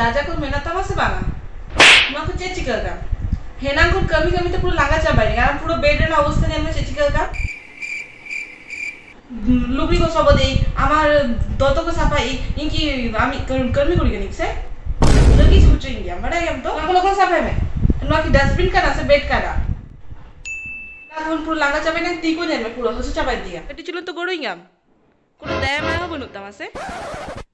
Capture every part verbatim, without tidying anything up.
ᱞᱟᱡᱟ ᱠᱚ ᱢᱮᱱᱟᱜ ᱛᱟᱢᱟ ᱥᱮ ᱵᱟᱝᱟ? ᱱᱚᱣᱟ ᱠᱚ ᱪᱮᱫ ᱪᱤᱠᱟᱹ ᱟᱠᱟᱱ? ᱦᱮᱱᱟᱝ ᱠᱷᱚᱱ ᱠᱟᱹᱢᱤ ᱠᱟᱹᱢᱤ ᱛᱮ ᱯᱩᱨᱟᱹ ᱞᱟᱸᱜᱟ ᱪᱟᱵᱟᱭᱮᱱᱟᱹᱧ᱾ ᱟᱨ ᱯᱩᱨᱟᱹ ᱵᱮᱰ ᱨᱮᱱᱟᱜ ᱚᱵᱚᱥᱛᱷᱟ ᱧᱮᱞ ᱢᱮ ᱪᱮᱫ ᱪᱤᱠᱟᱹ ᱟᱠᱟᱱ᱾ ᱞᱩᱜᱽᱲᱤ ᱠᱚ ᱥᱚᱵᱚᱫᱮᱜ ᱟᱹᱧ, ᱟᱢᱟᱜ ᱫᱚᱛᱚ ᱠᱚ ᱥᱟᱯᱷᱟᱭᱮᱜ ᱟᱹᱧ, ᱤᱧ ᱠᱤ ᱟᱢᱤᱡ ᱠᱟᱹ-, ᱠᱟᱹᱢᱤ ᱠᱩᱲᱤ ᱠᱟᱹᱱᱟᱹᱧ ᱥᱮ? ᱨᱟᱹᱜᱤ ᱦᱚᱪᱚᱧ ᱜᱮᱭᱟᱢ, ᱵᱟᱰᱟᱭ ᱜᱮᱭᱟᱢ ᱛᱚ? ᱚᱱᱟ ᱠᱚ ᱞᱚᱜᱚᱱ ᱥᱟᱯᱷᱟᱭ ᱢᱮ᱾ ᱱᱚᱣᱟ ᱠᱤ ᱰᱟᱥᱴᱵᱤᱱ ᱠᱟᱱᱟ ᱥᱮ ᱵᱮᱰ ᱠᱟᱱᱟ? ᱚᱱᱟ ᱠᱷᱚᱱ ᱯᱩᱨᱟᱹ ᱞᱟᱸᱜᱟ ᱪᱟᱵᱟᱭᱮᱱᱟᱹᱧ, ᱛᱤ ᱠᱚ ᱧᱮᱞ ᱢᱮ, ᱯᱩᱨᱟᱹ ᱦᱟᱹᱥᱩ ᱪᱟᱵᱟᱭᱮᱱ ᱛᱤᱧᱟ᱾ ᱠᱟᱹᱴᱤᱡ ᱪᱩᱞᱩᱝ ᱛᱚ ᱜᱚᱲᱚᱧ ᱜᱮᱭᱟᱢ᱾ ᱠᱳᱱᱳ ᱫᱟᱭᱟ ᱢᱟᱭᱟ ᱦᱚᱸ ᱵᱟᱹᱱᱩᱜ ᱛᱟᱢᱟ ᱥᱮ?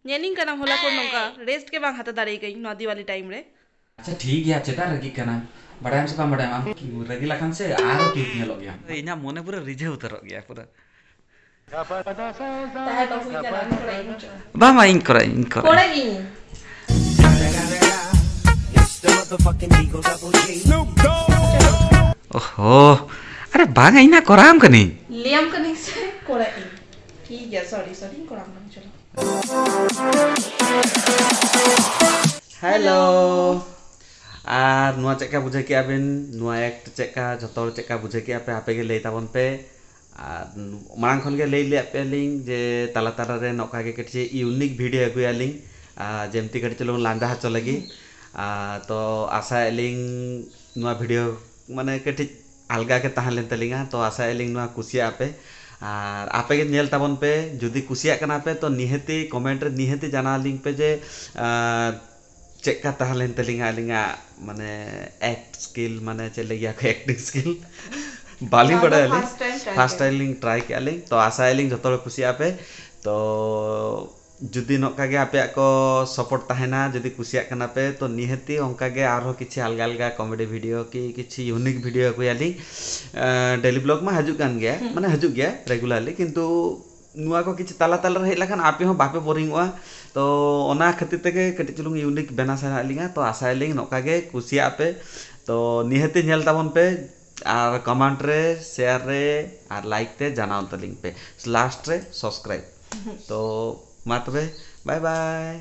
ᱧᱮᱞᱤᱧ ᱠᱟᱱᱟᱢ ᱦᱚᱞᱟ ᱠᱷᱚᱱ ᱱᱚᱝᱠᱟ ᱨᱮᱥᱴ ᱜᱮ ᱵᱟᱝ ᱦᱟᱛᱟᱣ ᱫᱟᱲᱮ ᱠᱟᱹᱧ ᱱᱚᱣᱟ ᱫᱤᱣᱟᱞᱤ ᱴᱟᱭᱤᱢ ᱨᱮ᱾ ᱟᱪᱪᱷᱟ, ᱴᱷᱤᱠ ᱜᱮᱭᱟ, ᱪᱮᱫᱟᱜ ᱨᱟᱹᱜᱤᱜ ᱠᱟᱱᱟᱢ? ᱵᱟᱲᱟᱭᱟᱢ ᱥᱮ ᱵᱟᱢ ᱵᱟᱲᱟᱭᱟ, ᱟᱢ ᱨᱟᱹᱜᱤ ᱞᱮᱠᱷᱟᱱ ᱥᱮ ᱟᱨᱦᱚᱸ ᱠᱤᱭᱩᱴ ᱧᱮᱞᱚᱜ ᱜᱮᱭᱟᱢ᱾ ᱤᱧᱟᱹᱜ ᱢᱚᱱᱮ ᱯᱩᱨᱟᱹ ᱨᱤᱡᱷᱟᱹᱣ ᱩᱛᱟᱹᱨᱚᱜ ᱜᱮᱭᱟ ᱯᱩᱨᱟᱹ᱾ ᱛᱟᱦᱮᱸ ᱠᱚ ᱦᱩᱭ ᱠᱟᱱᱟ, ᱟᱢ ᱠᱚᱨᱟᱣ ᱤᱧ ᱪᱚ᱾ ᱵᱟᱝ, ᱵᱟᱝ, ᱤᱧ ᱠᱚᱨᱟᱣ, ᱤᱧ ᱠᱚᱨᱟᱣ᱾ ᱠᱚᱨᱟᱣ ᱤᱧ᱾ ᱳᱦᱳ, ᱟᱨᱮ ᱵᱟᱝ, ᱤᱧ ᱱᱟ ᱠᱚᱨᱟᱣᱟᱢ ᱠᱟᱹᱱᱟᱹᱧ᱾ ᱞᱟᱹᱭᱟᱢ ᱠᱟᱹᱱᱟᱹᱧ ᱥᱮ ᱠᱚᱨᱟᱣ ᱤᱧ᱾ ᱴᱷᱤᱠ ᱜᱮᱭᱟ, ᱥᱚᱨᱤ, ᱥᱚᱨᱤ, ᱤᱧ ᱠᱚᱨᱟᱣᱟᱢ ᱠᱟᱹᱱᱟᱹᱧ, ᱪᱚᱞᱚ᱾ ᱦᱮᱞᱳ᱾ ᱟᱨ ᱱᱚᱣᱟ ᱪᱮᱫᱠᱟ ᱵᱩᱡᱷᱟᱹᱣ ᱠᱮᱜᱼᱟ ᱵᱤᱱ? ᱱᱚᱣᱟ ᱮᱠᱴ ᱪᱮᱫᱠᱟ, ᱡᱷᱚᱛᱚ ᱦᱚᱲ ᱪᱮᱫᱠᱟ ᱵᱩᱡᱷᱟᱹᱣ ᱠᱮᱜᱼᱟ ᱯᱮ? ᱟᱯᱮ ᱜᱮ ᱞᱟᱹᱭ ᱛᱟᱵᱚᱱ ᱯᱮ᱾ ᱟᱨ ᱢᱟᱲᱟᱝ ᱠᱷᱚᱱ ᱜᱮ ᱞᱟᱹᱭ ᱞᱮᱫ ᱯᱮᱭᱟᱞᱤᱧ ᱡᱮ ᱛᱟᱞᱟ ᱛᱟᱞᱟ ᱨᱮ ᱱᱚᱝᱠᱟ ᱜᱮ ᱠᱟᱹᱴᱤᱡ ᱤᱭᱩᱱᱤᱠ ᱵᱷᱤᱰᱤᱭᱳ ᱟᱹᱜᱩᱭᱟᱞᱤᱧ, ᱟᱨ ᱡᱮᱢᱛᱤ ᱠᱟᱹᱴᱤᱡ ᱪᱩᱞᱩᱝ ᱞᱟᱸᱫᱟ ᱦᱚᱪᱚ ᱞᱟᱹᱜᱤᱫ᱾ ᱟᱨ ᱛᱚ ᱟᱥᱟᱭᱮᱫ ᱞᱤᱧ ᱱᱚᱣᱟ ᱵᱷᱤᱰᱤᱭᱳ ᱢᱟᱱᱮ ᱠᱟᱹᱴᱤᱡ ᱟᱞᱜᱟ ᱜᱮ ᱛᱟᱦᱮᱸ ᱞᱮᱱ ᱛᱟᱹᱞᱤᱧᱟ᱾ ᱛᱚ ᱟᱥᱟᱭᱮᱫ ᱞᱤᱧ ᱱᱚᱣᱟ ᱠᱩᱥᱤᱭᱟᱜᱼᱟ ᱯᱮ, ᱟᱨ ᱟᱯᱮ ᱜᱮ ᱧᱮᱞ ᱛᱟᱵᱚᱱ ᱯᱮ᱾ ᱡᱩᱫᱤ ᱠᱩᱥᱤᱭᱟᱜ ᱠᱟᱱᱟ ᱯᱮ ᱛᱚ ᱱᱤᱦᱟᱹᱛᱤ ᱠᱚᱢᱮᱱᱴ ᱨᱮ ᱱᱤᱦᱟᱹᱛᱤ ᱡᱟᱱᱟᱣ ᱞᱤᱧ ᱯᱮ ᱡᱮ, ᱟᱨ ᱪᱮᱫᱠᱟ ᱛᱟᱦᱮᱸ ᱞᱮᱱ ᱛᱟᱹᱞᱤᱧᱟ ᱟᱹᱞᱤᱧᱟᱜ ᱢᱟᱱᱮ ᱮᱠᱴ ᱥᱠᱤᱞ, ᱢᱟᱱᱮ ᱪᱮᱫ ᱞᱟᱹᱭ ᱜᱮᱭᱟ ᱠᱚ ᱮᱠᱴᱤᱝ ᱥᱠᱤᱞ ᱵᱟᱹᱞᱤᱧ ᱱᱚᱣᱟ ᱫᱚ ᱵᱟᱲᱟᱭᱟ ᱟᱹᱞᱤᱧ᱾ ᱯᱷᱟᱥᱴ ᱴᱟᱭᱤᱢ ᱴᱨᱟᱭ ᱯᱷᱟᱥᱴ ᱠᱮᱫᱟ᱾ ᱴᱟᱭᱤᱢ ᱞᱤᱧ ᱴᱨᱟᱭ ᱠᱮᱜᱼᱟ ᱞᱤᱧ, ᱛᱚ ᱟᱥᱟᱭᱟᱞᱤᱧ ᱡᱷᱚᱛᱚ ᱦᱚᱲ ᱠᱩᱥᱤᱭᱟᱜᱼᱟ ᱯᱮ᱾ ᱛᱚ ᱡᱩᱫᱤ ᱱᱚᱝᱠᱟ ᱜᱮ ᱟᱯᱮᱭᱟᱜ ᱠᱚ ᱥᱟᱯᱳᱨᱴ ᱛᱟᱦᱮᱱᱟ, ᱡᱩᱫᱤ ᱠᱩᱥᱤᱭᱟᱜ ᱠᱟᱱᱟ ᱯᱮ, ᱛᱚ ᱱᱤᱦᱟᱹᱛᱤ ᱚᱱᱠᱟ ᱜᱮ ᱟᱨᱦᱚᱸ ᱠᱤᱪᱷᱩ ᱟᱞᱜᱟ ᱟᱞᱜᱟ ᱠᱚᱢᱮᱰᱤ ᱵᱷᱤᱰᱤᱭᱳ ᱠᱤ ᱠᱤᱪᱷᱩ ᱤᱭᱩᱱᱤᱠ ᱵᱷᱤᱰᱤᱭᱳ ᱟᱹᱜᱩᱭᱟᱞᱤᱧ᱾ ᱰᱮᱞᱤ ᱵᱞᱚᱜ ᱢᱟ ᱦᱤᱡᱩᱜ ᱠᱟᱱ ᱜᱮᱭᱟ, ᱦᱩᱸ᱾ ᱢᱟᱱᱮ ᱦᱤᱡᱩᱜ ᱜᱮᱭᱟ ᱨᱮᱜᱩᱞᱟᱨᱞᱤ, ᱠᱤᱱᱛᱩ ᱱᱚᱣᱟ ᱠᱚ ᱠᱤᱪᱷᱩ ᱛᱟᱞᱟ ᱛᱟᱞᱟ ᱨᱮ ᱦᱮᱡ ᱞᱮᱠᱷᱟᱱ ᱟᱯᱮ ᱦᱚᱸ ᱵᱟᱯᱮ ᱵᱳᱨᱤᱝᱚᱜᱼᱟ᱾ ᱛᱚ ᱚᱱᱟ ᱠᱷᱟᱹᱛᱤᱨ ᱛᱮᱜᱮ ᱠᱟᱹᱴᱤᱡ ᱪᱩᱞᱩᱝ ᱤᱭᱩᱱᱤᱠ ᱵᱮᱱᱟᱣ ᱥᱟᱱᱟᱭᱮᱫ ᱞᱤᱧᱟ᱾ ᱛᱚ ᱟᱥᱟᱭᱟᱞᱤᱧ ᱱᱚᱝᱠᱟ ᱜᱮ ᱠᱩᱥᱤᱭᱟᱜ ᱯᱮ᱾ ᱛᱚ ᱱᱤᱦᱟᱹᱛᱤ ᱧᱮᱞ ᱛᱟᱵᱚᱱ ᱯᱮ, ᱟᱨ ᱠᱚᱢᱮᱱᱴ ᱨᱮ, ᱥᱮᱭᱟᱨ ᱨᱮ, ᱟᱨ ᱞᱟᱭᱤᱠ ᱛᱮ ᱡᱟᱱᱟᱣ ᱛᱟᱹᱞᱤᱧ ᱯᱮ᱾ ᱞᱟᱥᱴ ᱨᱮ ᱥᱟᱵᱥᱠᱨᱟᱭᱤᱵ᱾ ᱛᱚ ᱢᱟ ᱛᱚᱵᱮ, ᱵᱟᱭ ᱵᱟᱭ᱾